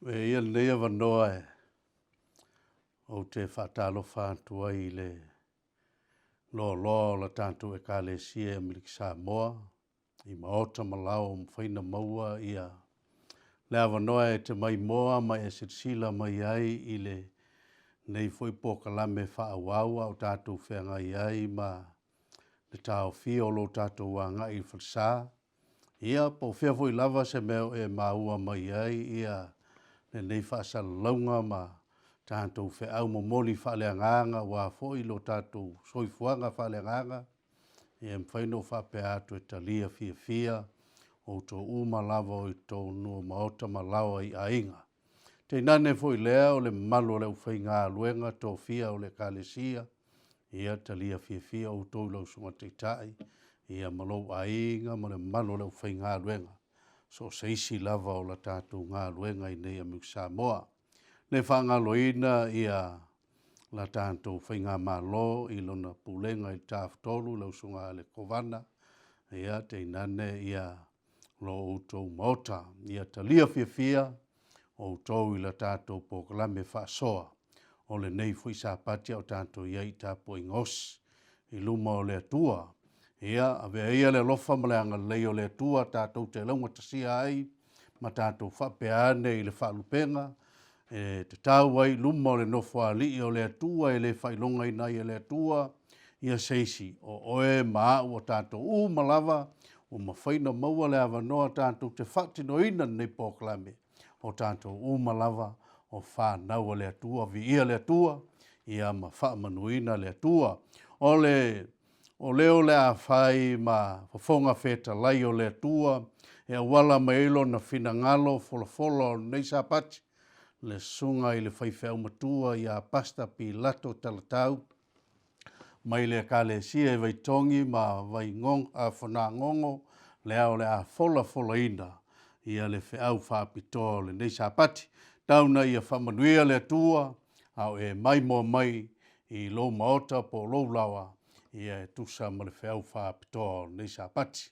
Avea ia lenei avanoa e ou te faatalofa atu ai i le loaloa o la tatou Ekalesia i Amerika Samoa, i maota ma laoa ua mafai ona maua ia le avanoa e te maimoa ma e silasila mai ai i lenei foi polokalame faaauau a o tatou feagai ai ma le taofia o lo tatou agai i le falesa. Ia, po o fea foi lava se mea o e maua mai ai ia lenei faasalalauga ma tatou feau momoli faaleagaga aua foi lo tatou soifuaga faaleagaga, ia e mafai ona ou faapea atu e talia fiafia outou uma lava o i totonu o maota ma laoa i aiga. Tainane foi lea o le mamalu o le aufaigaluega tofia o le Ekalesia, ia talia fiafia outou i lau Susuga i le Taitai ia ma lou aiga ma le mamalu o le aufaigaluega, so o se isi lava o le tatou galuega i inei i Amerika Samoa. E le faagaloina ia la tatou Faigamalo i lona pulega i le Tafatolu, lau Susuga i le Kovana, ia tainane ia lo outou Maota. Ia talia fiafia outou i la tatou polokalame faasoa o lenei foi Sapati a o tatou i ai i tapuaiga osi i luma o le Atua. Ia, avea ia le alofa ma le agalelei o le Atua tatou te laugatasia ai ma tatou faapea ane i le faalupega e tatau ai i luma o le Nofoalii o le Atua e le faailogaina ai e le Atua ia se isi, o oe ma au o tatou uma lava ua mafai ona maua le avanoa tatou te faatinoina lenei polokalame, o tatou uma lava o fanau a le Atua. Viia le Atua, ia ma faamanuina le Atua. O le o lea o le a fai ma fofoga fetalai o le Atua e auala mai ai lona finagalo folafola o lenei Sapati, le Susuga i le Faifeau Matua ia Pastor Pilato Talatau, mai le Ekalesia i Vaitogi ma Fonagogo, lea o le a folafolaina ia le feau faapitoa o lenei Sapati. Tau ina ia faamanuia le Atua a o e maimoa mai i lou maota po o lou laoa ia e tusa ma le feau faapitoa o lenei Sapati.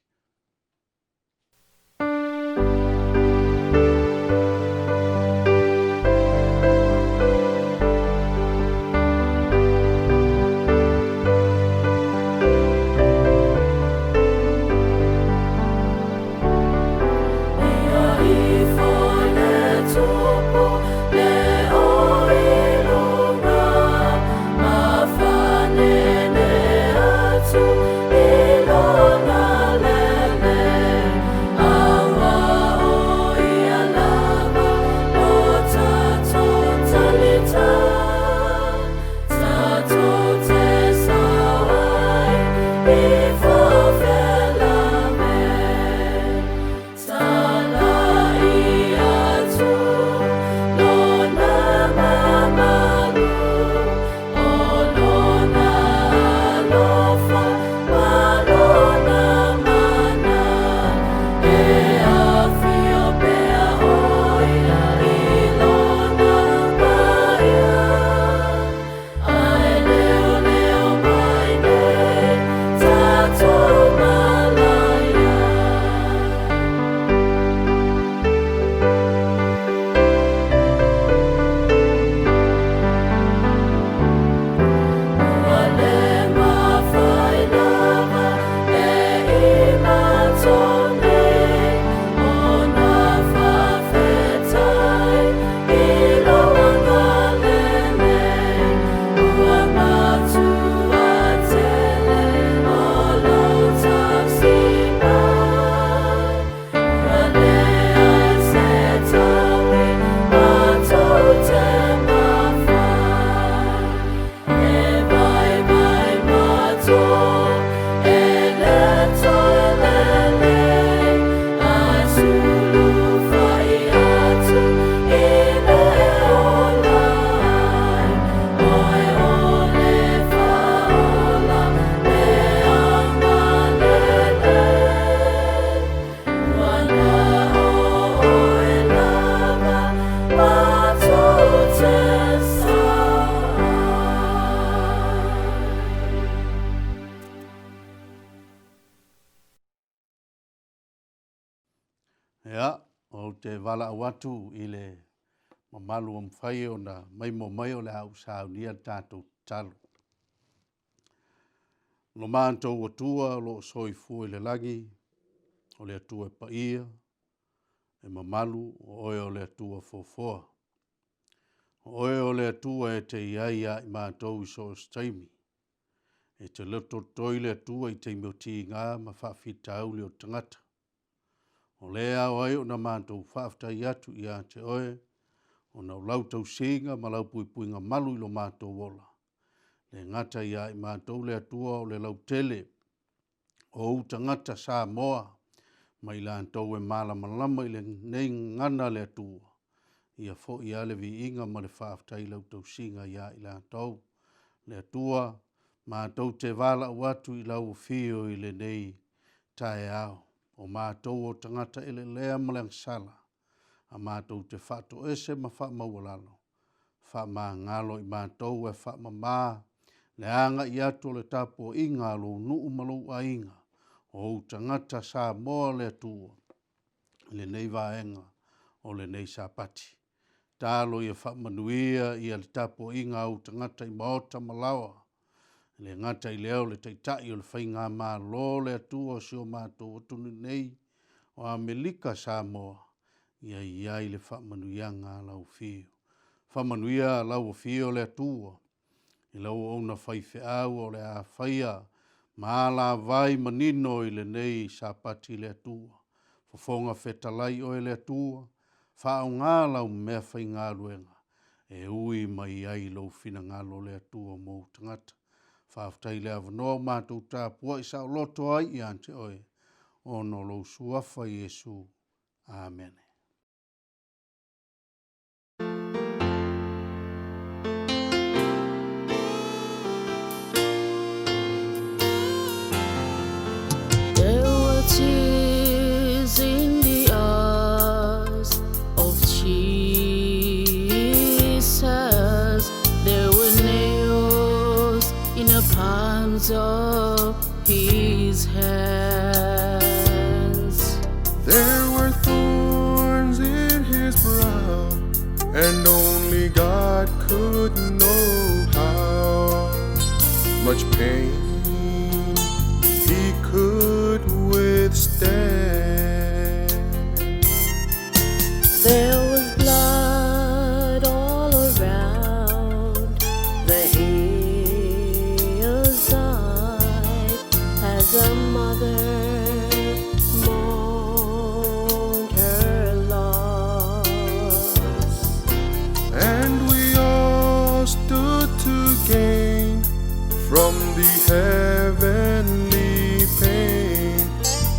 Ia, ou te valaau atu i le mamalu ua mafai ona maimoa mai o le a ou saunia le tatou tatalo. Lo matou Atua o lo o soifua i le lagi, o le Atua e paia, e mamalu, o Oe o le Atua foafoa. O Oe o le Atua e te i ai ia i matou i so o se taimi. E te lotolotoi le Atua i taimi o tiga ma faafitauli o le tagata. O lea e ao ai ona matou faafetai atu ia te Oe, ona o lau tausiga ma lau puipuiga malu i lo matou ola, e le gata ia i matou le Atua o le lautele o ou tagata Samoa ma i latou e malamalama i lenei gagana a le Atua, ia foi lava le viiga ma le faafetai i lau tausiga ia i latou. Le Atua, matou te valaau atu i lau afio i lenei taeao, o matou o tagata eleelea ma le agasala, a matou te faatoese ma faamaualalo, faamagalo i matou ae faamama le agai atu o le tapuaiga a lou nuu ma lou aiga, o ou tagata Samoa le Atua i lenei vaega o lenei Sapati. Tatalo ia faamanuia le tapuaiga a ou tagata i maota ma laoa, e le gata i lea o le Taitai o le Faigamalo le Atua o si o matou atunuu nei o Amerika Samoa, ia i ai le faamanuiaga a lau Afio. Faamanuia lau Afio le Atua i lau auauna faifeau o le a faia ma alavai manino i lenei Sapati le Atua. Fofoga Fetalai oe le Atua, faaaoga lau meafaigaluega e ui mai ai lou finagalo le Atua mo ou tagata. Faafetai i le avanoa ua matou tapuai saoloto ai ia te Oe, ona o lou Suafa Iesu. Amene. There were tears in the eyes of Jesus. There were nails in the palms of his hands. There were thorns in his brow, and only God could know how much pain he could withstand. There was blood all around the hillside as a mother mourned her loss. And we all stood to gain from the heavenly pain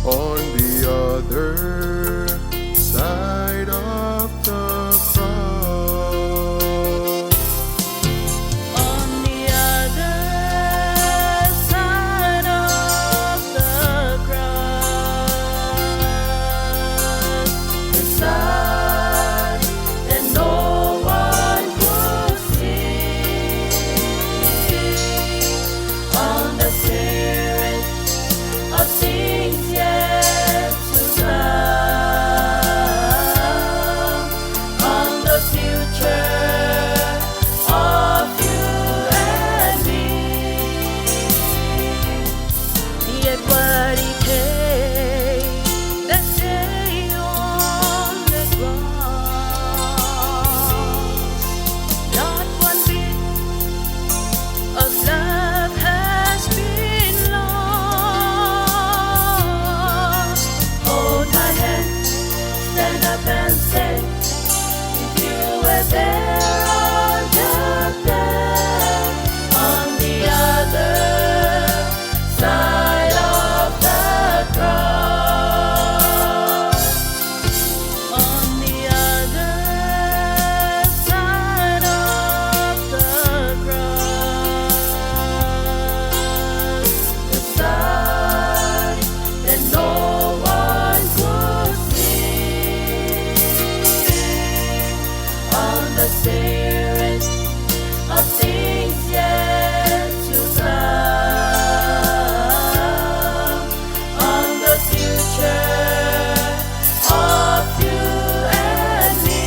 on the other side of the cross. On the other side of the cross, the side that no one could see, on the spirit of things yet to come, on the future of you and me. Yet what he paid that day on the cross, not one bit of love has been lost. Hold my hand, stand up and say, if you were there on that day, on the other side of the cross. On the other side of the cross, the side that no one could see, on the spirit of things yet to come, on the future of you and me.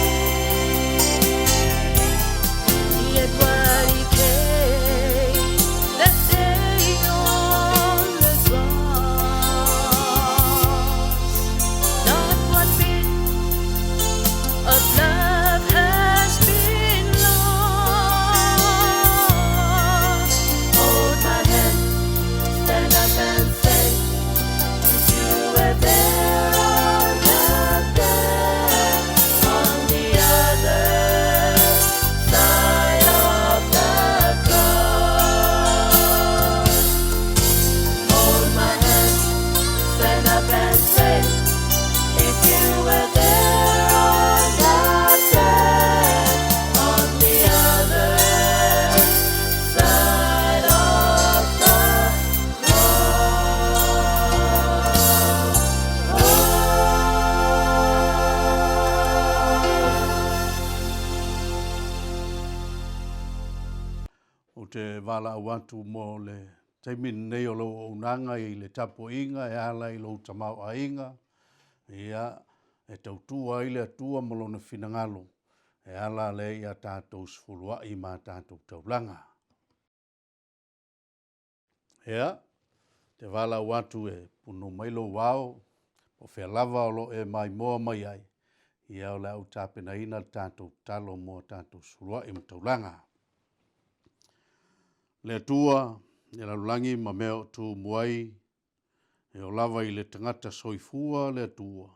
te valaau atu mo le taimi lenei o lou auaunaga i le tapuaiga e ala i lou tamaoaiga, ia, e tautua ai le Atua ma Lona finagalo e ala lea i a tatou sefuluai ma a tatou taulaga. Ia, te valaau atu e punou mai lou ao, po o fea lava o lo o e maimoa mai ai, ia o le a ou tapenaina le tatou tatalo mo a tatou sefuluai ma taulaga. Le Atua i le lalolagi ma mea o tu ai, e oo lava i le tagata soifua le Atua,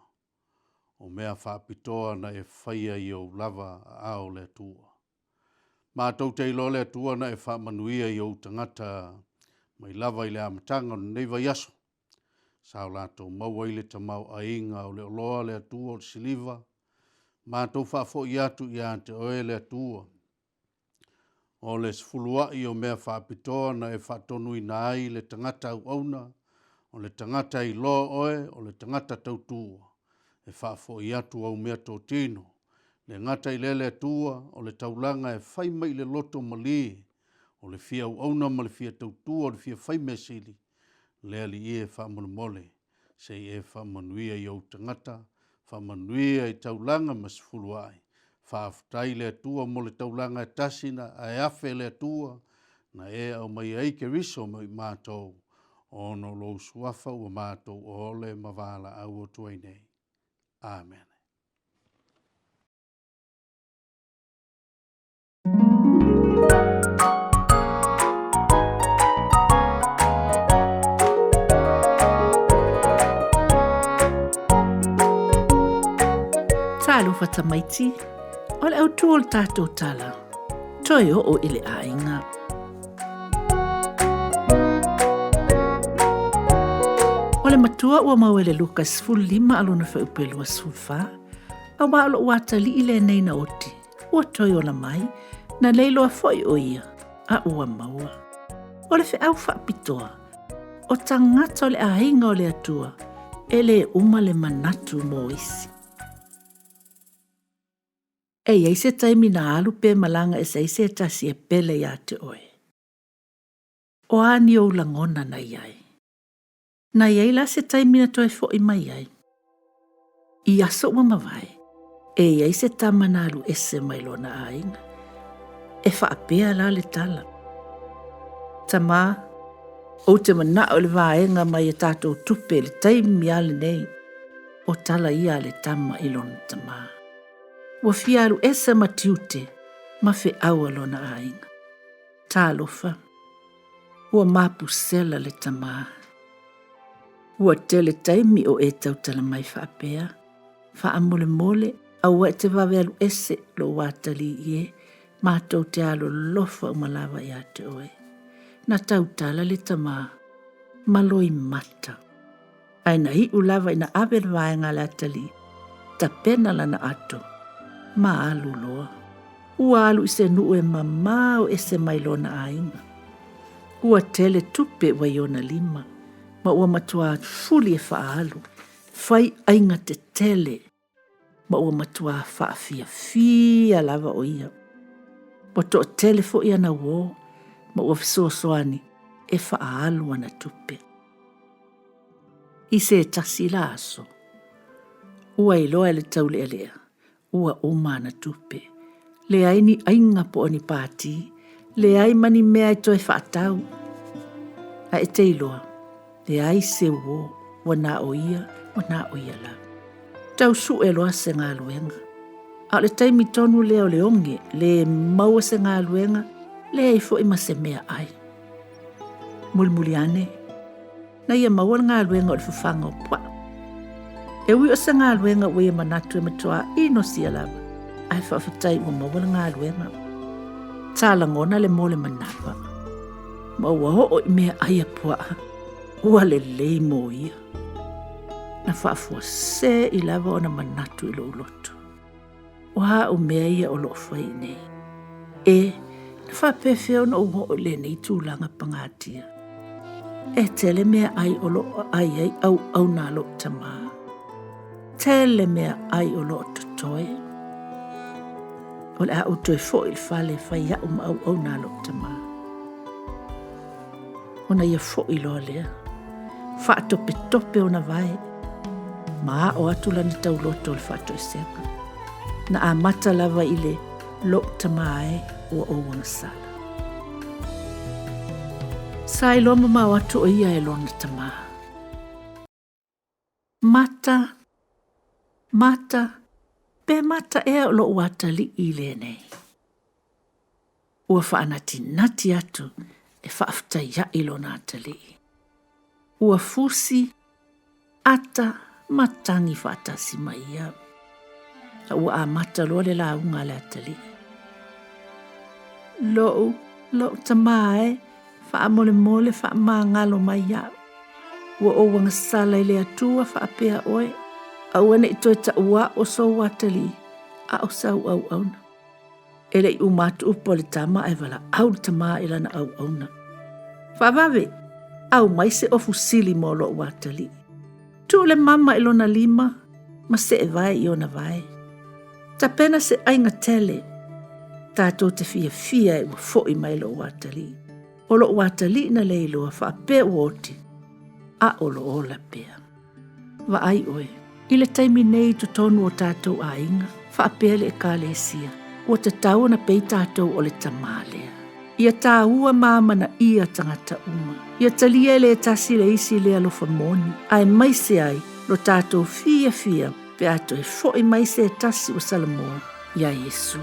o mea faapitoa na e faia i ou lava aao le Atua. Matou te iloa le Atua na e faamanuia i ou tagata mai lava i le amataga o lenei vaiaso, sa o latou maua ai le tamaoaiga o le oloa le Atua o le siliva, matou faafoi atu ia te Oe le Atua, o le sefuluai o mea faapitoa na e faatonuina ai le tagata auauna, o le tagata e iloa oe, o le tagata tautua, e faafoi atu au meatotino. E le gata i lea le Atua, o le taulaga e fai mai le loto malie, o le fia auauna ma le fia tautua, o le fia fai mea sili, le Alii e faamolemole, se i e faamanuia i ou tagata, faamanuia i taulaga ma sefuluai. Faafetai le Atua mo le taulaga e tasi ae afe le Atua na e aumaia ai Keriso mo i matou, ona o lou suafa ua matou ole ma valaau atu ai nei. Amene. Talofa tamaiti, o le autū o le tātou tala, toe oo i le aiga. O le matua ua maua i le Luka 15 a lona fuaiupu e 24, auā o lo'u atalii lenei na oti, ua toe ola mai, na leiloa foi o ia, a ua maua. O le feau faapitoa, o tagata o le aiga o le Atua, e lē uma le manatu mo isi. E i ai se taimi na alu pe malaga ese ai se tasi e pele iā te oe. O a ni ou lagona na i ai? Na i ai la se taimi na toe foʻi mai ai? I aso ua mavae, e i ai se tama na alu ese mai lona aiga. E faapea la le tala. Tamā, ou te manao i le vaega mai a tatou tupe i le taimi lava lenei. O tala ia a le tama i lona tamā. Ua fia alu ese ma tiute ma feau a lona aiga. Talofa, ua mapusela le tamā. Ua tele taimi o e tautala mai faapea, Faamolemole, aua e te vave alu ese lou atalii e, matou te alolofa uma lava ia te oe. Na tautala le tamā, ma loimata. Ae na iu lava ina ave le vaega a le atalii, tapena lana ato, ma alu loa. Ua alu i se nuu e mamao ese mai lona aiga. Ua tele tupe ua i ona lima, ma ua matuā fuli e faaalu, fai aiga tetele, ma ua matuā faafiafia lava o ia. Ua toatele foi ana uō, ma ua fesoasoani e faaalu ana tupe. I se tasi la aso, ua iloa e le taulealea ua uma ana tupe. Leai ni aiga po o ni pātī, leai ma ni mea e toe faatau. A e te iloa, leai se uō, ua na o ia, ua na o ia la. Tau suʻe loa se galuega. A o le taimi tonu lea o le oge, le maua se galuega, leai foi ma se mea ai. Mulimuli ane, na ia maua le galuega o le fafaga o puaa. E ui o se galuega ua ia manatu e matuā inosia lava, ae faafetai ua maua le galuega. Sa lagona le mo le manava, ma ua oo i mea ai a puaa, ua lelei mo ia. Na faafuasei lava ona manatu i lou loto. O a au mea ia o lo o fai nei? E, na faapefea ona ou oo i lenei tulaga pagatia? E tele mea ai o lo o aai ai auauna a lou tamā. Tele mea ai o lo o totoe. O le a ou toe foi i le fale e fai au ma auauna a lou tamā. Ona ia foʻi loa lea. Faatopetope ona vae ma aʻo atu lana tauloto o le faatoesega. Na amata lava i le Loʻu tamā e, ua ou agasala. Sa iloa mamao atu ʻo ia e lona tamā. Mata, Mata, pe mata ea o loʻu atalii lenei? Ua faanatinati atu e faafetaiaʻi lona atalii. Ua fusi, ata ma tagi faatasi ma ia. A ua amata loa le lauga a le atalii. Loʻu, loʻu tamā e, faamolemole faamagalo mai iaʻu. Ua ou agasala i le Atua faapea ʻoe, aua ne i toe taʻu aʻo sou atalii, a ʻo sau auauna. E le i uma atu upu a le tama ae valaau le tamā i lana auauna. Faavave, aumai se ofu sili mo loʻu atalii. Tuu le mama i lona lima ma seevae i ona vae. Tapena se aiga tele. Tatou te fiafia e ua foʻi mai loʻu atalii. O loʻu atalii na le iloa faapea ua oti, a o lo ola pea. Vaai ʻoe, i le taimi nei i totonu o tatou aiga, faapea le Ekalesia, ua tatau ona pei tatou o le tamā lea. Ia tāua ma amanaia tagata uma. Ia talia e le tasi le isi le alofa moni, aemaise ai lo tatou fiafia pe a toe foʻi mai se tasi ua salamo iā Iesū.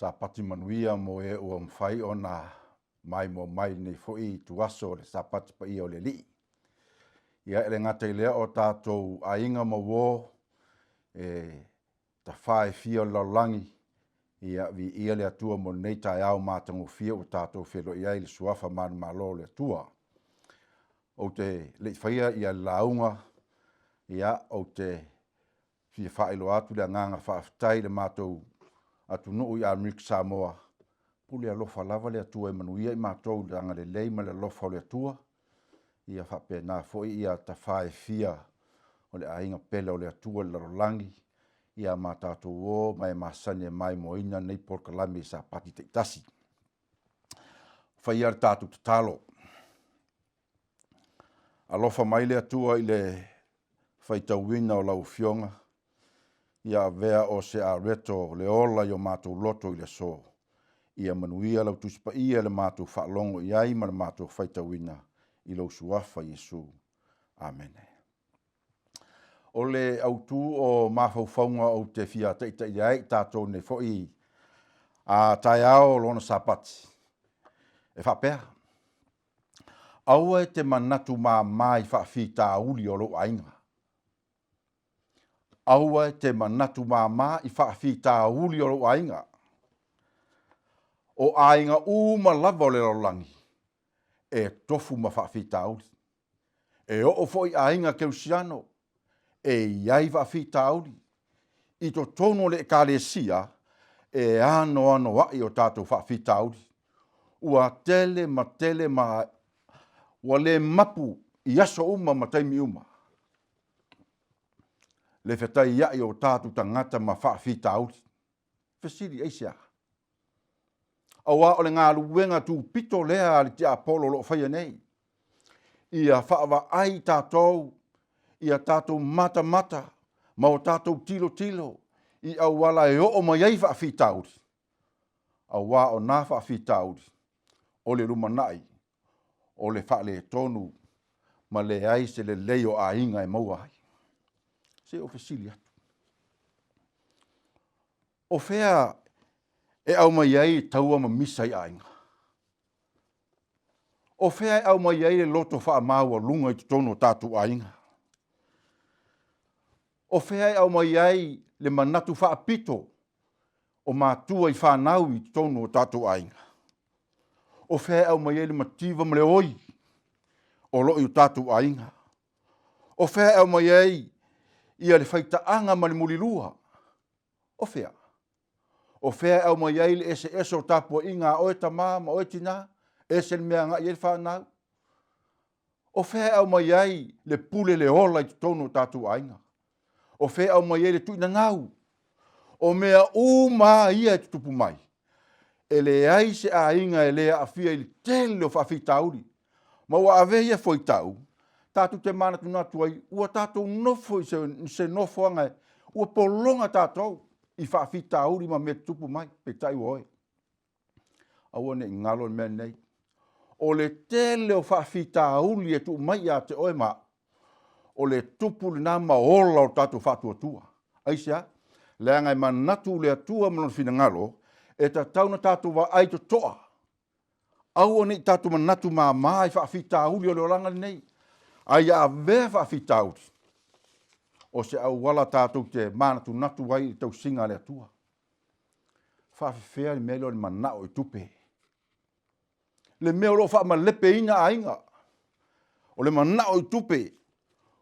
Sapati manuia mo e ua mafai ona maimoa mai i lenei foi ituaso o le Sapati paia o le Alii. Ia, e le gata i lea o tatou aiga ma uo e tafa e fia o le lalolagi, ia, viia le Atua mo lenei taeao matagofie ua tatou feiloai ai i le Suafa manumalo o le Atua. Ou te le i faia ia le lauga, ia, ou te fia faailoa atu le agaga faafetai i le matou atunuu i Amerika Samoa, pule alofa lava le Atua e manuia i matou i le agalelei ma le alofa o le Atua, ia faapena foi ia tafa e fia o le aiga pele o le Atua i le lalolagi, ia ma tatou o ma e masani e maimoaina lenei polokalame i Sapati taitasi. Faia le tatou tatalo. Alofa mai le Atua i le faitauina o lau Afioga, ia avea o se areto o le ola i o matou loto i le aso. Ia manuia lau Tusi Paia i le matou faalogo i ai ma le matou faitauina i lou Suafa Iesu. Amene. O le autu o mafaufauga ou te fia taitaia ai i tatou nei foi a taeao o lona Sapati, e faapea, Aua e te manatu mama i faafitauli o lou aiga. Aua e te manatu mama i faafitauli o lou aiga. O aiga uma lava o le lalolagi e tofu ma faafitauli. E oo foi i aiga kerisiano e i ai faafitauli i totonu o le Ekalesia e anoanoai o tatou faafitauli. Ua tele ma tele ma ua le mapu i aso uma ma taimi uma le fetaiai o tatou tagata ma faafitauli. Fesili, aisea? Aua o le galuega tupito lea a le tiapolo o lo o faia nei, ia faavaai tatou, ia tatou matamata ma o tatou tilotilo i auala e oo mai ai faafitauli, aua o na faafitauli o le lumanai, o le faaletonu ma leai se lelei o aiga e maua ai. Se i ou fesili atu, o fea e aumai ai taua ma misa i aiga? O fea e aumai ai le loto faamaualuga i totonu o tatou aiga? O fea e aumai ai le manatu faapito o matua i fanau i totonu o tatou aiga? O fea e aumai ai le mativa ma le oi o lo o i o tatou aiga? O fea e aumai ai ia le faitaaga ma le mulilua? O fea? O fea e aumai ai le eseese o tapuaiga a oe tama ma oe tina, ese le mea e agai i ai le fanau? O fea e aumai ai le pule le ola i totonu o tatou aiga? O fea e aumai ai le tuinanau? O mea uma lava ia e tutupu mai, e leai se aiga e le aafia i le tele o faafitauli. Ma ua avea ia fuaitau tatou te manatunatu ai ua tatou nofo i se nofoaga ua pologa tatou i faafitauli ma mea tutupu mai, peitai ua oe. Aua ne i galo le mea lenei. O le tele o faafitauli e tuu mai ia te oe ma au, o le tupu lena ma ola o le tatou faatuatua. Aisea? Leaga e manatu le Atua ma Lona finagalo, e tatau ona tatou vaai totoa Aua ne i tatou manatu mama i faafitauli o le olaga lenei, a ia avea faafitauli o se auala tatou te manatunatu ai i le tausiga a le Atua. Faafefea le mea lea o le manao i tupe? Le mea o lo o faamalepeina aiga, o le manao i tupe,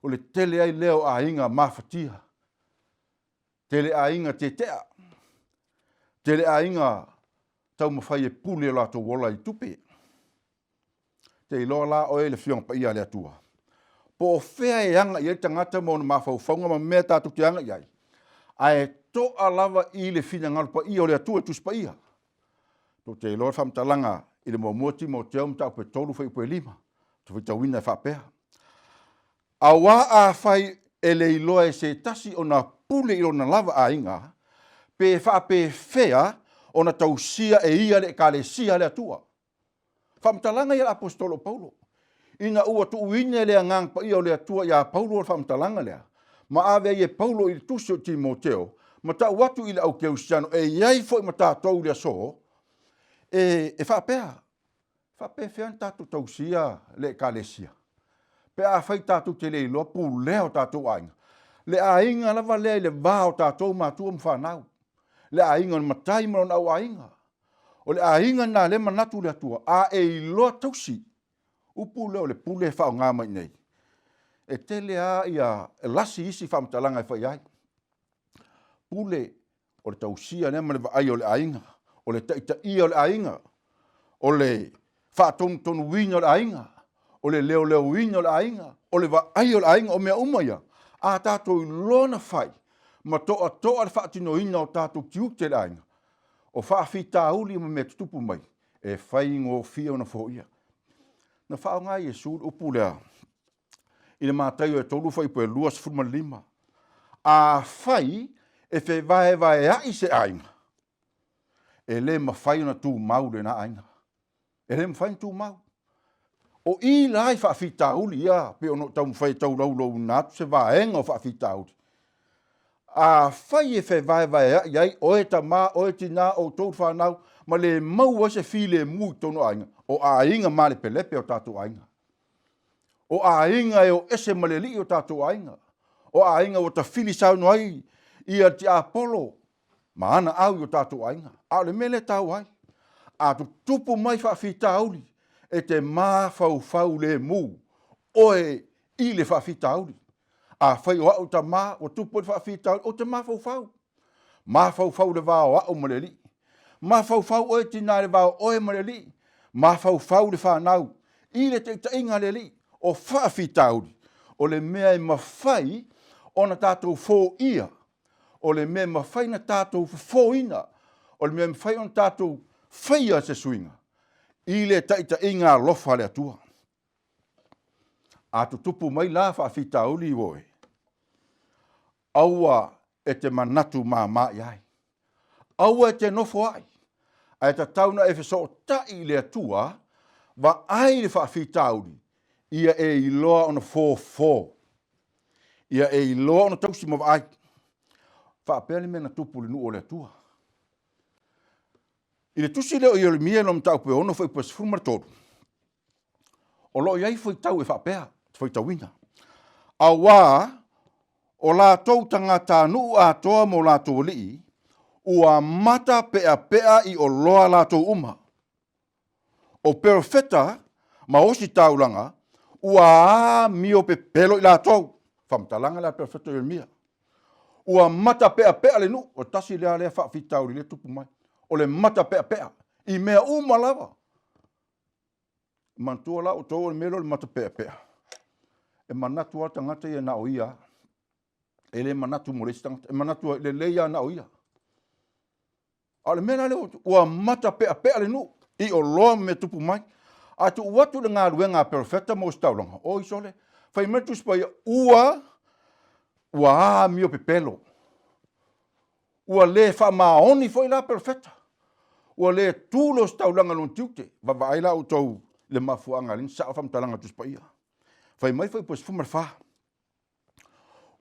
o le tele ai lea o aiga mafatia. Tele aiga tetea, tele aiga taumafai e pule o latou ola i tupe. Te iloa la oe le Afioga Paia a le Atua, po o fea e aga i ai le tagata ma ona mafaufauga ma mea tatou te aga i ai, ae to'a lava i le finagalo paia o le Atua i Tusi Paia. Tou te iloa le faamatalaga i le muamua Timoteo mataupu e 3 fuaiupu e 5, ou te faitauina e faapea, Auā afai e le iloa e se tasi ona pule i lona lava aiga, pe faapefea ona tausia e ia le Ekalesia a le Atua? Faamatalaga ia a le Aposetolo o Paulo. Ina ua tuuina e le Agaga Paia o le Atua ia Paulo le faamatalaga lea, ma ave ai e Paulo i le tusi o Timoteo, Ma tau atu i le au kerisiano e i ai foi ma tatou i le aso, e, e faapea, faapefea ona tatou tausia le Ekalesia pe afai tatou te le iloa pulea o tatou aiga? Le aiga lava lea i le va o tatou matua ma fanau, le aiga o le matai ma lona auaiga. O le aiga lena lea e manatu le Atua, a e iloa tausi, upu lea o le pule e faaaoga mai i inei, e tele lava ia lasi isi faamatalaga e fai ai. Pule o le tausia lea ma le vaaia o le aiga, o le taitaia o le aiga, o le faatonutonuina o le aiga, o le leoleoina o le aiga, o le vaaia o le aiga, o mea uma ia, a tatou iloa ona fai ma toatoa le faatinoina o tatou tiute i le aiga, o faafitauli ma mea tutupu mai, e faigofie ona foia. Na faaaoga e Iesu le upu lea i le Mataio e 3 fuaiupu e 25, Afai e fevaevaea'i se aiga, e le mafai ona tumau lena aiga. E le mafai ona tumau. O i la i faafitauli ia pei ona ou taumafai e taulaulauina atu se vaega o faafitauli. Afai e fevaevaea'i ai oe tama, oe tina, outou le fanau ma le maua ai se filemu i totonu o aiga, o aiga malepelepe o tatou aiga. O aiga e o ese ma le Alii o tatou aiga. O aiga ua tafili saunoa ai ia le tiapolo ma ana au i o tatou aiga. A o le mea lea e taua ai, a tutupu mai faafitauli, e te mafaufau lemu oe i le faafitauli. Afai o au le tama ua tupu ai le faafitauli, ou te mafaufau. Mafaufau i le va o au ma le Alii. Mafaufau oe tina i le va o oe ma le Alii. Mafaufau le fanau i le taitaiga a le Alii. O faafitauli, o le mea e mafai ona tatou foia, o le mea e mafai ona tatou fofoina, o le mea e mafai ona tatou faia se suiga i le taitaiga alofa a le Atua. A tutupu mai la faafitauli oe, aua e te manatu mama i ai. Aua e te nofo ai, ae tatau ona e fesootai i le Atua, vaai le faafitauli, ia e iloa ona fofo, ia e iloa ona tausi ma vaai. Faapea le mea na tupu i le nuu o le Atua. I le tusi lea o Ieremia i lona mataupu e 6 fuaiupu e 13, o lo o i ai fuaitau e faapea, faitauina, auā o latou tagatanuu atoa ma o latou alii, ua mata peapea i oloa latou uma. O perofeta ma ositaulaga, ua amio pepelo i latou. Faamatalaga lea a le perofeta o Ieremia. Ua mata peapea le nuu, o tasi lea lea faafitauli lea tupu mai, o le mata peapea i mea uma lava. Manatua la outou o le mea lea o le mata peapea, e manatu lava le tagata ia na o ia lava. E le manatu mo le isi tagata, e manatu lelei lava na o ia. A o le mea la lea ua mata peapea le nuu i oloa ma mea tupu mai. A tuu atu le galuega a perofeta ma ositaulaga, oi sole, fai mai le Tusi Paia, ua ua amio pepelo. Ua le faamaoni foi la perofeta. Ua le tu le ositaulaga i lona tiute. Vaavaai la outou i le mafuaaga e ala ai ona sao faamatalaga a le Tusi Paia. Fai mai fuaiupu e 14,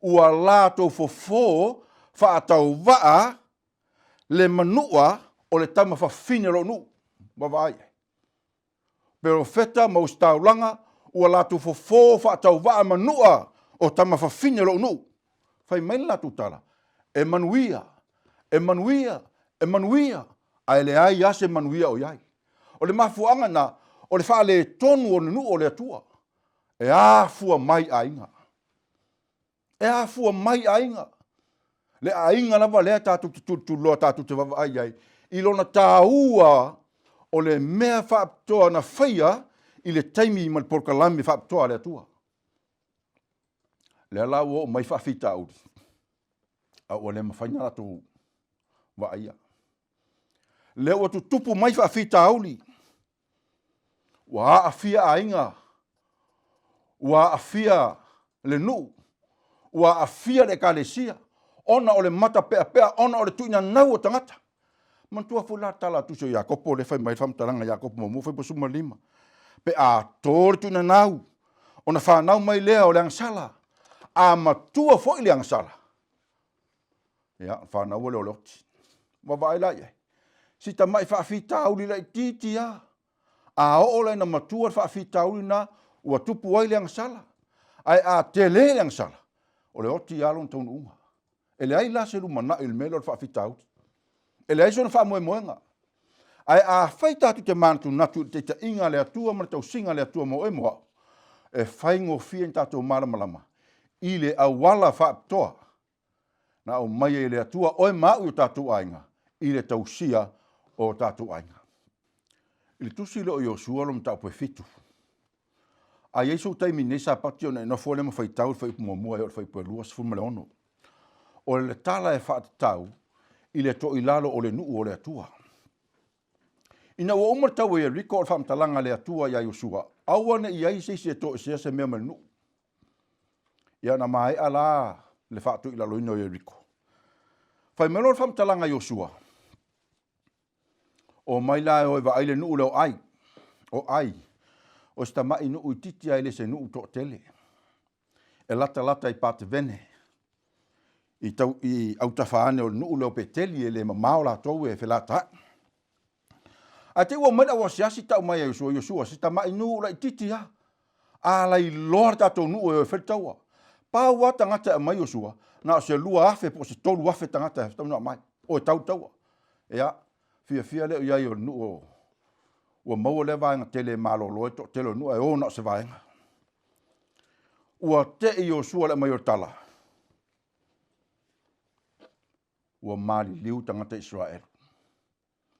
ua latou fofo faatauvaa le manua o le tama fafine o lou nuu. Vaavaai i ai. Perofeta ma ositaulaga ua latou fofo faatauvaa manua o tama fafine o lou nuu. Fai mai le latou tala, e manuia, e manuia, e manuia, ae leai lava se manuia o i ai. O le mafuaaga lena o le faaletonu o le nuu o le Atua e afua mai aiga. E afua mai aiga. Le aiga lava lea tatou te tulituliloa tatou te vaavaai i ai i lona taua o le mea faapitoa na faia i le taimi ma le polokalame faapitoa a le Atua. Lea la ua oo mai faafitauli, a ua le mafai ona latou vaaia. Lea ua tutupu mai faafitauli, ua aafia aiga, ua aafia le nuu, ua aafia le ekalesia, ona o le matapeapea, ona o le tuuinanau o tagata. Manatua foi la le tala a Tusi o Iakopo lea e fai mai ai le faamatalaga Iakopo muamua fuaiupu 15, pe a to le tuuinanau, ona fanau mai lea o le agasala, a matua foi le agasala, Ia, ona fanau lea o le oti. Vaavaai la i ai. Si tamai faafitauli laitiiti lava. A oo la ina matua le faafitauli lena, ua tupu ai le agasala. Ae a tele le agasala, o le oti lava lona taunuuga. E leai la se lumanai i le mea lea o le faafitauli. E leai sona faamoemoega. Ae afai tatou te manatunatu i le taitaiga a le Atua ma le tausiga a le Atua mo oe mo au, e faigofie ona tatou malamalama i le auala faapitoa na aumai ai e le Atua oe ma au i o tatou aiga i le tausia o tatou aiga. I le tusi lea o Iosua lona mataupu e fitu, a i ai sou taimi i lenei Sapati ona e nofo lea ma faitau le fuaiupu muamua e oo i le fuaiupu e 26. O le tala e faatatau i le toilalo o le nuu o le Atua. Ina ua uma le taua i Ieriko o le faamatalaga a le Atua ia Iosua, aua ne i i ai se isi e toesea se mea mai le nuu. Ia na maea la le faatoilaloina o Ieriko. Fai mai loa le faamatalaga a Iosua, Omai la e o e vaai le nuu lea o Ai. O Ai, o se tamai nuu itiiti lava e le se nuu toatele. E latalata i Patevene, i, tau, i autafa ane o le nuu lea o Peteli e le mamao latou e felataai. Ae te i ua omai le au asiasi tau mai e Iosua, Iosua, se tamai nuu laitiiti lava. A lailoa le tatou nuu e o e fai le taua. Pau lava tagata e aumai Iosua, na o se 2,000 po o se 3,000 tagata e tatau ona aumai, o e tau le taua. Ia, fiafia lea i ai o le nuu o, ua maua lea vaega tele e malolo ai le toatele o le nuu ae o na o se vaega. Ua tei Iosua le aumai o le tala, ua maliliu tagata Isaraelu.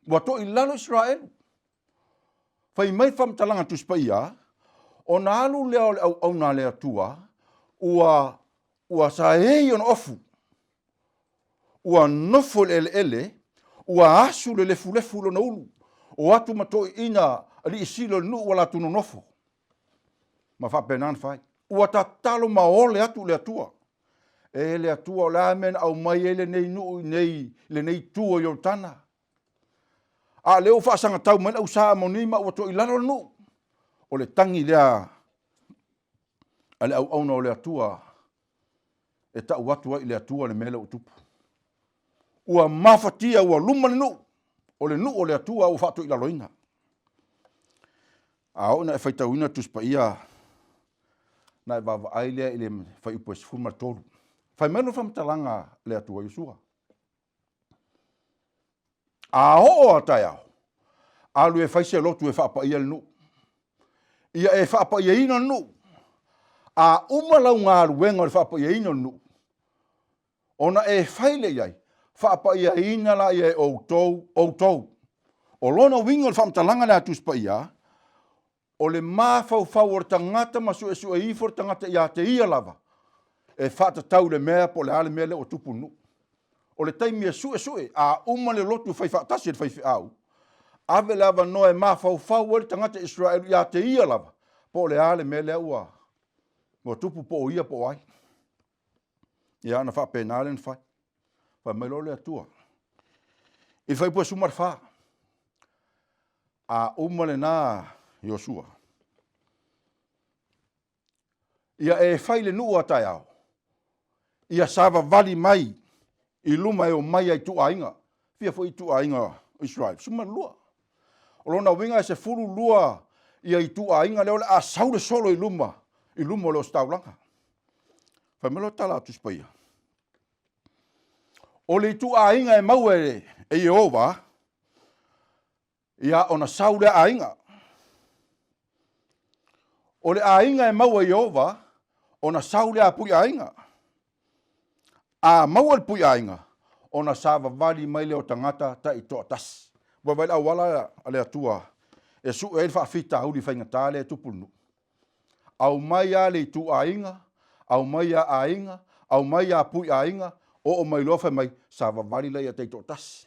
Ua toilalo Isaraelu. Fai mai le faamatalaga Tusi Paia, ona alu lea o le auauna a le Atua, ua, ua saei ona ofu, ua nofo i le eleele, ua asu le lefulefu i lona ulu, o atu ma toeaiina alii sili o le nuu ua latou nonofo. Ma faapena ona fai. Ua tatalo ma ole atu i le Atua. E le Atua, o le a mea na aumai ai lenei nuu i nei, lenei itu o Ioritana? A o lea ua faasagatau mai le au Sa Amoni ma ua toilalo le nuu. O le tagi lea a le auauna o le Atua e tau atu ai i le Atua le mea lea ua tupu. Ua mafatia, ua luma le nuu, o le nuu o le Atua ua faatoilaloina. A oo ina e faitauina le Tusi Paia, na e vaavaai lea i le fuaiupu e 13. Fai mai lona faamatalaga a le Atua Iosua. A oo a taeao, alu e fai se lotu e faapaia le nuu. Ia e faapaiaina le nuu. A uma lau galuega o le faapaiaina o le nuu, ona e fai lea i ai, faapaiaina laia e outou, outou. O lona uiga o le faamatalaga lea a Tusi Paia, o le mafaufau o le tagata ma suesue ifo le tagata ia te ia lava e faatatau i le mea po o le a le mea lea ua tupu i le nuu. O le taimi e suesue, a uma le lotu fai faatasi e le faifeau, ave le avanoa e mafaufau ai le tagata Isaraelu ia te ia lava po o le a le mea lea ua, ua tupu po o ia po o ai. Ia, ona faapena lea ona fai. Fai mai loa le Atua i le fuaiupu e 14, a uma lena Iosua, ia e fai le nuu a taeao, ia savavali mai i luma e omai ai ituaiga, fia foi ituaiga o Israel, 12. O lona uiga e 12 ia ituaiga lea o le a sau le solo i luma, i luma o le ositaulaga. Fai mai loa tala a Tusi Paia, o le ituaiga e maua e Ieova, ia ona sau lea aiga. O le aiga e maua e Ieova, ona sau lea pui aiga. A maua le pui aiga, ona savavali mai lea o tagata taitoatasi. Ua vaai le auala a le Atua e sue ai le faafitauli faigata lea e tupu i le nuu. Aumai lava le ituaiga, aumai lava aiga, aumai lava pui aiga, oo mai loa fai mai, savavali laia taitoatasi.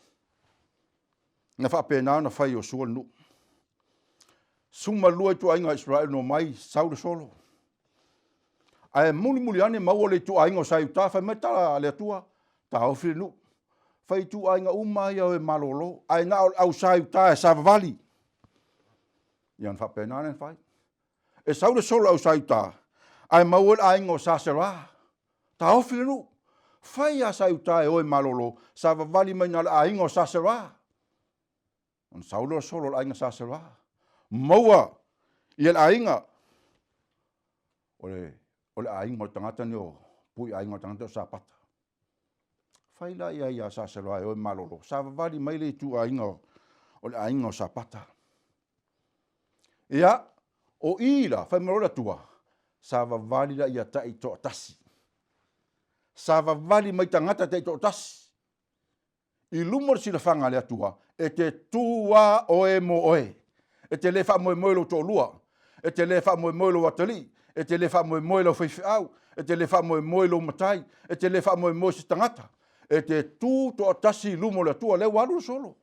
Na faapena ona fai e Iosua le nuu. 12 ituaiga o Isaraelu na omai, sau le solo. Ae mulimuli ane maua le ituaiga o Saiuta, fai mai tala a le Atua, taofi le nuu. Fai ituaiga uma ia o e malolo, ae na o le au Saiuta e savavali. Ia ona faapena lea ona fai. E sau le solo au Saiuta, ae maua le aiga o Sasera. Taofi le nuu. Fai a sa i uta e o e malolo, savavali mai na o le aiga o Sasera. Ona sau lea o Solo o le aiga Sasera. Maua ia le aiga o le, o le aiga o le tagata nei o pui aiga o le tagata o Sapata. Fai la ia ia Sasera e o e malolo, savavali mai le itu aiga o le aiga o Sapata. Ia, o i la, fai mai loa le Atua, savavali la ia tai toatasi. Savavali mai tagata tai toatasi. I luma o le silafaga a le Atua, e te tu a oe mo oe. E te le faamoemoe i lou toalua, e te le faamoemoe i lou atalii, e te le faamoemoe i lau faifeau, e te le faamoemoe i lou matai, e te le faamoemoe i se tagata. E te tu toatasi i luma o le Atua, lea ua alu le solo.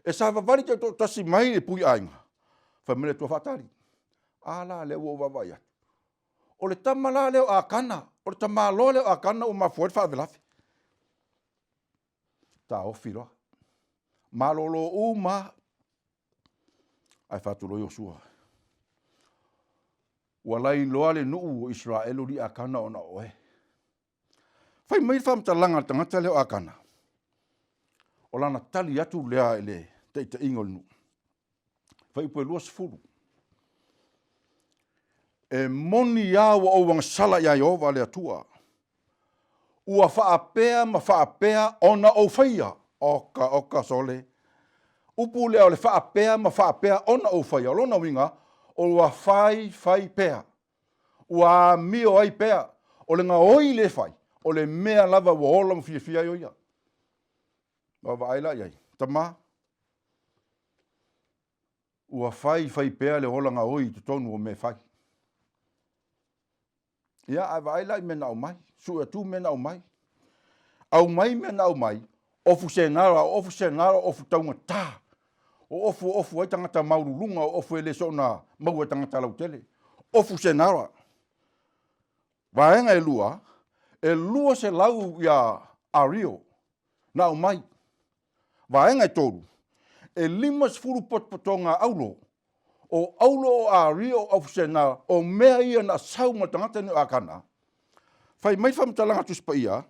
E savavali taitoatasi mai le pui aiga, fai mai le Atua faatali. A la lea ua ou vaavaai atu. O le tama la lea o Akana, o le tamaloa lea o Akana ua mafua ai le faalavelave. Taofi loa. Malolo uma ae fai atu loa Iosua, ua lailoa le nuu o Isaraelu alii Akana ona o oe. Fai mai le faamatalaga a le tagata lea o Akana, o lana tali atu lea i le taitaiga o le nuu. Fuaiupu e 20. E moni lava ua ou agasala ia Ieova le Atua, ua faapea ma faapea ona ou faia. Oka, oka, sole. Upu lea o le faapea ma faapea ona ou faia. O lona uiga, ua fai fai pea. Ua amio ai pea. O le gaoi lea e fai, o le mea lava ua ola ma fiafia ai o ia. Vaavaai la i ai, tama, ua fai fai pea le ola gaoi i totonu o mea e fai. Ia, ae vaai la i mea na aumai, sue atu mea na aumai. Aumai mea na aumai, ofu senara, o ofu senara, o ofu taugata, o ofu o ofu ai tagata maualuluga, o ofu e le soona maua e tagata lautele. Ofu senara. Vaega e lua, e 200 ia ario na aumai. Vaega e tolu, e 50 potopotoga aulo, o aulo o ario o aufusena, o mea ia na sau ma le tagata nei o Akana. Fai mai le faamatalaga a Tusi Paia,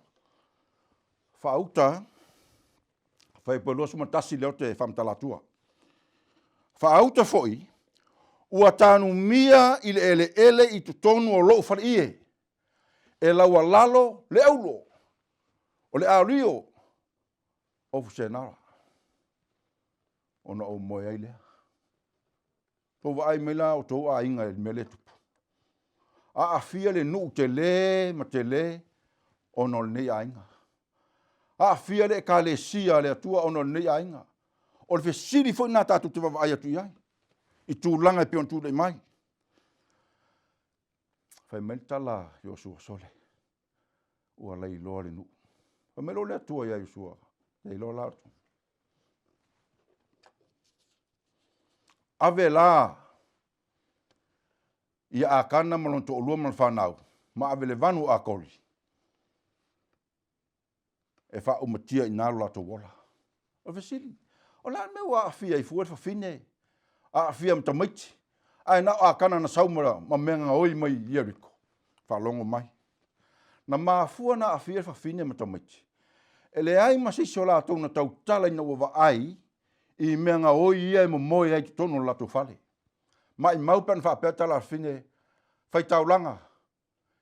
faauta, fai po 21 lea ou te faamatala atua. Faauta foi, ua tanumia i le eleele i totonu o lou faleie, e laualalo le aulo, o le ario o Fusenara, ona ou moe ai lea. Tou vaai mai la outou aiga i le mea lea e tupu. Aafia le nuu tele ma tele ona o lenei aiga. Aafia le Ekalesia a le Atua ona o lenei aiga. O le fesili foi lena tatou te vaavaai atu i ai i tulaga e pei ona tulai mai. Fai mai le tala a Iosua, Sole, ua lailoa le nuu. Fai mai loa le Atua ia Iosua, lailoa la outou. Ave la ia Akana ma lona toalua ma lona fanau, ma ave le vanu o Akori, e faaumatia i ina lo latou ola. O le fesili, o le a le mea ua aafia ai fua le fafine, aafia ma tamaiti, ae na o Akana na sau ma, ma mea gaoi mai Ieriko? Faalogo mai. Na mafua na aafia le fafine ma tamaiti. E leai ma se isi o latou na tautala ina ua vaai i mea gaoi ia e momoe ai i totonu o le latou fale. Maimau pe ana faapea tala a le fafine, faitaulaga,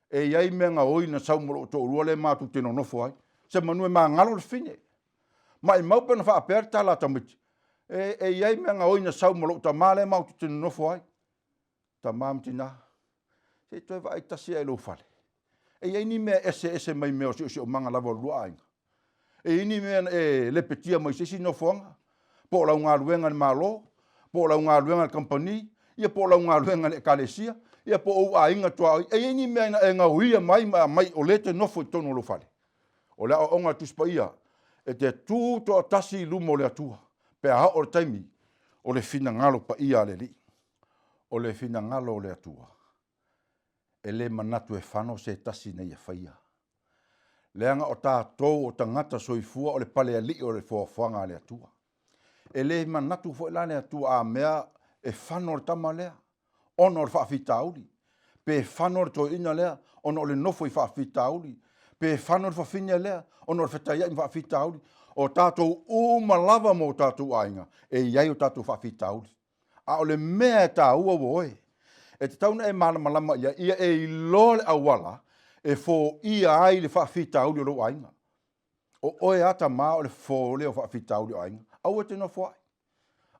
e i ai mea gaoi na sau ma lou toalua lea matou te nonofo ai. Semanu e magalo le fafine. Maimau pe ana faapea le tala a tamaiti, e, e i ai mea gaoi na sau ma lou tama lea matou te nonofo ai. Tama ma tina, se i toe vaai tasi lava i lou fale. E i ai ni mea eseese mai mea o siosiomaga lava o le lua aiga? E i ai ni mea na e lepetia mai se isi nofoaga? Po o lau galuega i le Malo, po o lau galuega i le kamupani, ia po o lau galuega i le Ekalesia, ia po o ou aiga tuaoi. E i ai ni mea na e gaoia mai ma aumai o lea e te nofo i totonu o lou fale? O le aoaoga a le Tusi Paia, e te tu toatasi i luma o le Atua pe a oo le taimi o le finagalo paia a le Alii. O le finagalo o le Atua, e le manatu e fano se tasi ina ia faia. Leaga o tatou o tagata soifua o le palealii o le foafoaga a le Atua. E le manatu foi la le Atua a mea e fano le tama lea ona o le faafitauli, pe fano le toeaina lea ona o le nofo i faafitauli, Pe fano le fafine lea ona o le fetaiai ma faafitauli. O tatou uma lava ma o tatou aiga e i ai o tatou faafitauli. A o le mea e taua ua oe, e tatau ona e malamalama i ai, ia e iloa le auala e foia ai le faafitauli o lou aiga. O oe a tama o le fofo lea o faafitauli o aiga. Aua e te nofoai.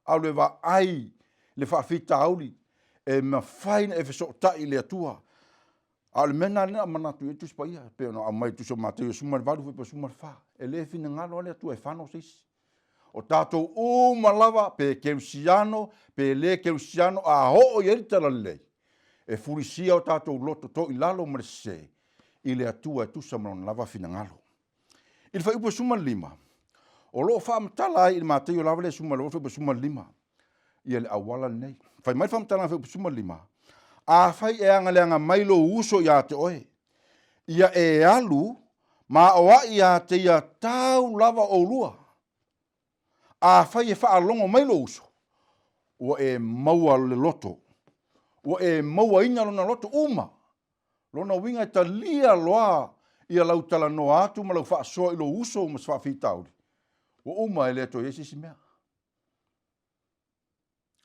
Alu e vaai le faafitauli e mafai ona e fesootai i le Atua. A o le mea lena lea na manatu i ai le Tusi Paia, e pei ona aumai i le Tusi o Mataio 18 14, e le finagalo lava le Atua e fano se isi. O tatou uma lava, pe kerisiano, pe le kerisiano, a oo i ai le talalelei, e fulisia o tatou loto toilalo ma le sese i le Atua e tusa ma Lona lava finagalo. I le fuaiupu e 15, o lo o faamatala ai i le Mataio lava lea 18 fuaiupu 15, ia le auala lenei. Fai mai le faamatalaga fuaiupu 15, Afai e agaleaga mai lou uso ia te oe, ia e alu ma aoai ia te ia tau lava oulua. Afai e faalogo mai lou uso, ua e maua le loto, ua e mauaina lona loto uma. Lona uiga e talia loa ia lau talanoa atu ma lau faasoa i lou uso ma se faafitauli, ua uma e le toe i ai se isi mea.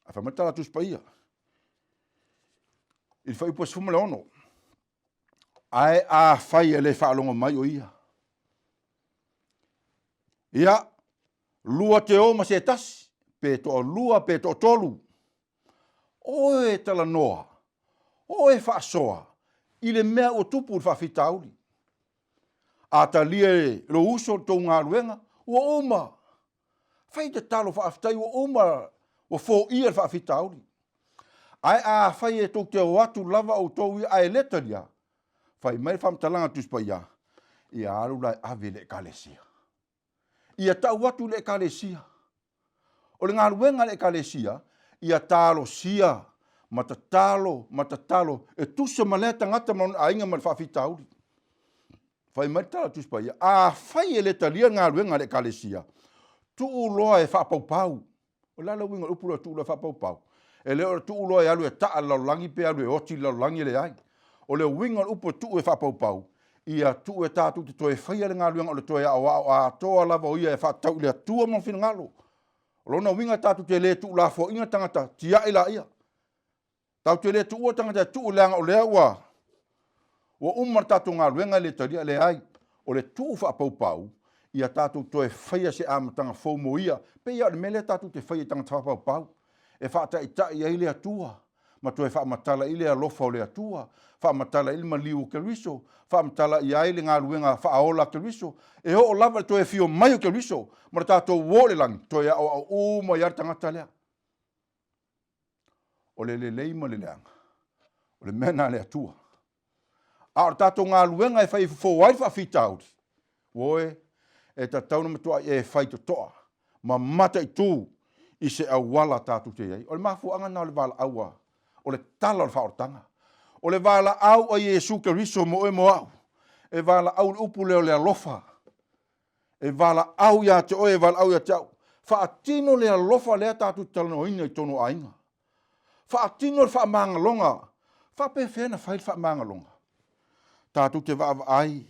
Ae fai mai le tala a Tusi Paia i le fuaiupu e 16, Ae afai e le faalogo mai o ia, ia, lua te o ma se tasi, pe toalua pe toatolu, oe e talanoa, oe e faasoa i le mea ua tupu i le faafitauli. A talia e lou uso le tou galuega, ua uma. Fai tatalo faafetai ua uma, ua foia le faafitauli. Ae afai e tou te o atu lava outou ia ae le talia, fai mai le faamatalaga a le Tusi Paia, ia alu la e ave i le Ekalesia. Ia tau atu i le Ekalesia. O le galuega a le Ekalesia, ia talosia ma tatalo ma tatalo e tusa ma lea tagata ma lona aiga ma le faafitauli. Fai mai le tala a le Tusi Paia, afai e le talia le galuega a le Ekalesia, tuu loa e faapaupau. O le a le uiga o le upu lea o tuu loa e faapaupau? E le o le tuu loa e alu e taa i le lalolagi pe alu e oti i le lalolagi, e leai. O le uiga o le upu e tuu e faapaupau, ia tuu e tatou te toe faia le galuega o le toe aoao atoa lava o ia e faatatau i le Atua ma lona finagalo. O lona uiga tatou te le tuulafoaiina tagata, tiai laia. Tatou te le tuua tagata e tuu leaga o lea ua ua uma le tatou galuega e le talia. Leai, o le tuu faapaupau ia tatou toe faia se amataga fou mo ia. Pei lava o le mea lea tatou te faia i tagata faapaupau, e faataitai ai le Atua ma toe faamatala i le alofa o le Atua, faamatala i le maliu o Keriso, faamatala i ai le galuega faaola a Keriso, e oo lava i le toe afio mai o Keriso ma le tatou o i le lagi, toe aoao uma ai lava le tagata lea. O le lelei ma le leaga, o le mea lena a le Atua. A o le tatou galuega e fai e fofo ai le faafitauli, oe, e tatau ona matuai e fai totoa ma mataitu i se auala tatou te i ai. O le mafuaaga lena o le valaau a, o le tala o le faaolataga. O le valaau a Iesu Keriso mo oe mo au, e valaau i le upu lea o le alofa. E valaau ia te oe, e valaau ia te au. Faatino le alofa lea tatou te talanoaina i totonu o aiga. Faatino le faamagaloga. Faapefea ona fai le faamagaloga? Tatou te vaavaai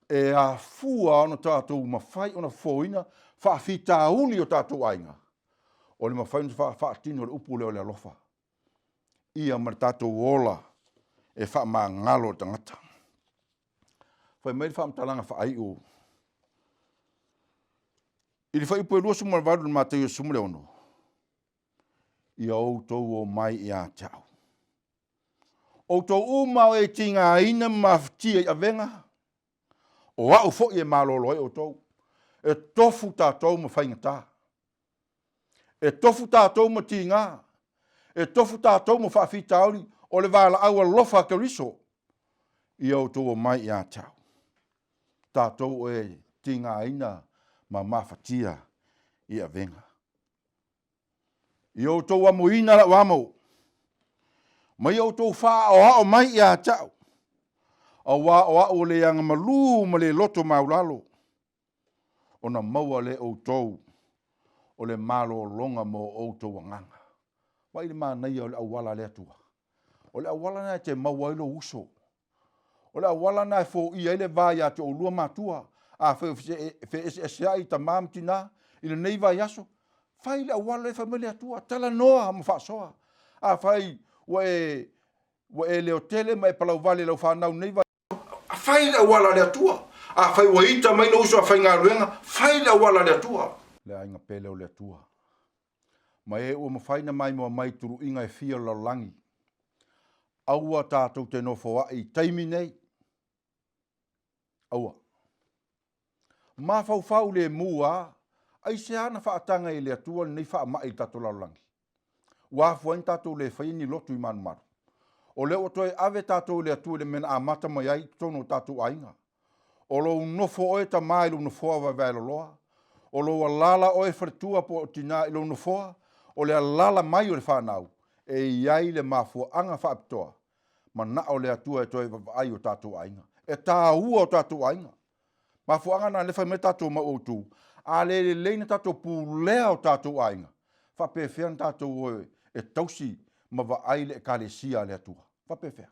e afua ona tatou mafai ona fofoina faafitauli o tatou aiga, o le mafai ona faatino le upu lea o le alofa. Ia ma le tatou ola e faamagalo le tagata. Fai mai le faamatalaga faaiu i le fuaiupu e 28 i le Mataio 16, Ia outou omai ia te au. Outou uma o e tigaina ma mafatia i avega, o au foi e malolo ai outou. E tofu tatou ma faigata. E tofu tatou ma tiga. E tofu tatou ma faafitauli o le valaau alofa a Keriso. Ia outou omai ia te au. Tatou e tigaina ma mafatia i avega. Ia outou amoina lau amo, ma ia outou faaaoao mai ia te au, auā o au o le agamalu ma le loto maulalo, ona maua lea e outou o le malologa mo outou agaga. Vaai i le manaia o le auala a le Atua. O le auala lena e te maua ai lou uso. O le auala lena e foia ai le va ia te oulua matua. Afai o feeseeseai tama ma tina i lenei vaiaso, fai le auala lea e fai mai le Atua, talanoa ma faasoa. Afai ua e ua e leotele ma e palauvale i lau fanau i lenei vaiaso, fai le auala a le Atua. Afai ua ita mai lou uso a faigaluega, fai le auala a le Atua. Le aiga pele o le Atua, ma e ua mafai ona maimoa mai i tuluiga e fia o le lalolagi, aua tatou te nofoai i taimi nei. Aua. Mafaufau lemu a, aisea na faataga ai e le Atua lenei faamai i le tatou lalolagi? Ua afua ai na tatou le faia ni lotu i malumalu. O lea ua toe ave tatou e le Atua i le mea na amata mai ai i totonu o tatou aiga. O lou nofo oe tama i lou nofoa vaevaeloloa, o lou alala oe faletua po o tina i lou nofoa, o le alala mai o le fanau, e i ai le mafuaaga faapitoa manao le Atua e toe vaavaai i o tatou aiga. E taua o tatou aiga. Mafuaaga na lea fai mai tatou mau autu, a le lelei na tatou pulea o tatou aiga, faapefea na tatou o e tausi ma vaai le Ekalesia a le Atua? Faapefea?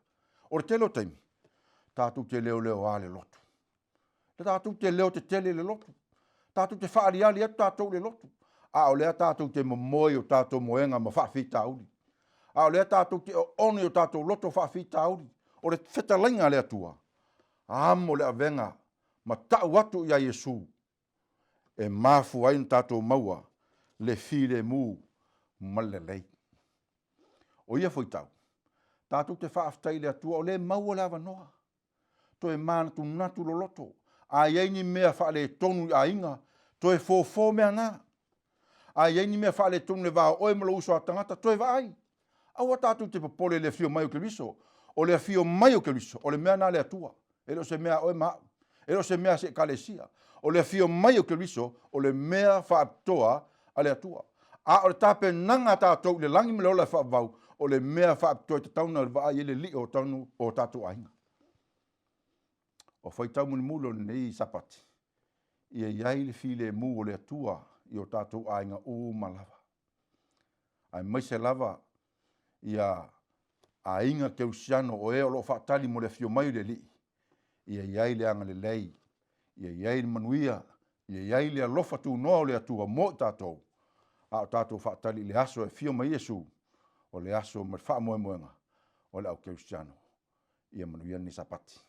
O le tele o taimi, tatou te leoleoa le lotu. Tatou te leotetele i le lotu. Tatou te faaaliali atu tatou i le lotu. A o lea tatou te momoe i o tatou moega ma faafitauli. A o lea tatou te oono i o tatou loto faafitauli. O le fetalaiga a le Atua, amo le avega ma tau atu ia Iesu e mafua ai ona tatou maua le filemu ma le lelei. O ia fuaitau, tatou te faafetai i le Atua o lea e maua le avanoa toe manatunatu loloto. A i ai ni mea faaletonu i aiga, toe fofo mea na. A i ai ni mea faaletonu i le va o oe ma lou uso a tagata, toe vaai. Aua tatou te popole i le afio mai o Keriso. O le afio mai o Keriso, o le mea na a le Atua. E le o se mea a oe ma au. E le o se mea a se Ekalesia. O le afio mai o Keriso, o le mea faapitoa a le Atua. A o le tapenaga a tatou i le lagi ma le ola e faavavau, o le mea faapitoa e tatau ona vaai ai le Alii o tonu o tatou aiga. O faitau mulimuli o lenei Sapati, ia i ai le filemu o le Atua i o tatou aiga uma lava, aemaise lava ia aiga kerisiano o e o lo o faatali mo le afio mai o le Alii, ia i ai le agalelei, ia i ai le manuia, ia i ai le alofa tunoa o le Atua mo i tatou, a o tatou faatali i le aso e afio mai Iesu, o le aso ma le faamoemoega o le au kerisiano. Ia manuia lenei Sapati.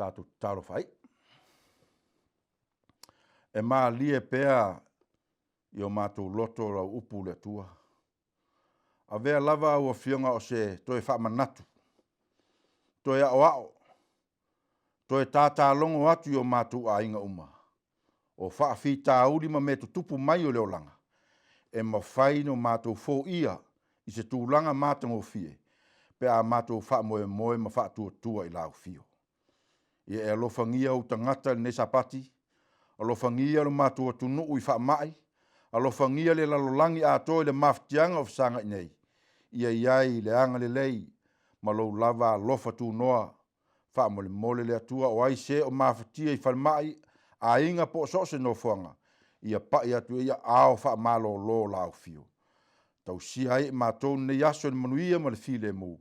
Tatou tatalo faaiu. E malie pea i o matou loto lau upu le Atua. Avea lava au Afioga o se toe faamanatu, toe aoao, toe tatalogo atu i o matou aiga uma, o faafitauli ma mea tutupu mai o le olaga, e mafai ona matou foia i se tulaga matagofie pe a matou faamoemoe ma faatuatua i Lau Afio. Ia e alofagia ou tagata i lenei Sapati, alofagia lo matou atunuu i faamai, alofagia le lalolagi atoa i le mafatiaga o fesagai nei, ia i ai le agalelei ma lou lava alofa tunoa. Faamolemole le Atua o ai se o mafatia i falemai, aiga po o so o se nofoaga, ia pai atu i ai aao faamalolo o Lau Afio. Tausia ai e matou lenei aso i le manuia ma le filemu,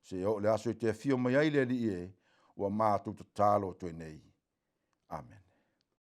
seia oo i le aso e te afio mai ai le Alii e, ua matou tatalo atu ai nei. Amene.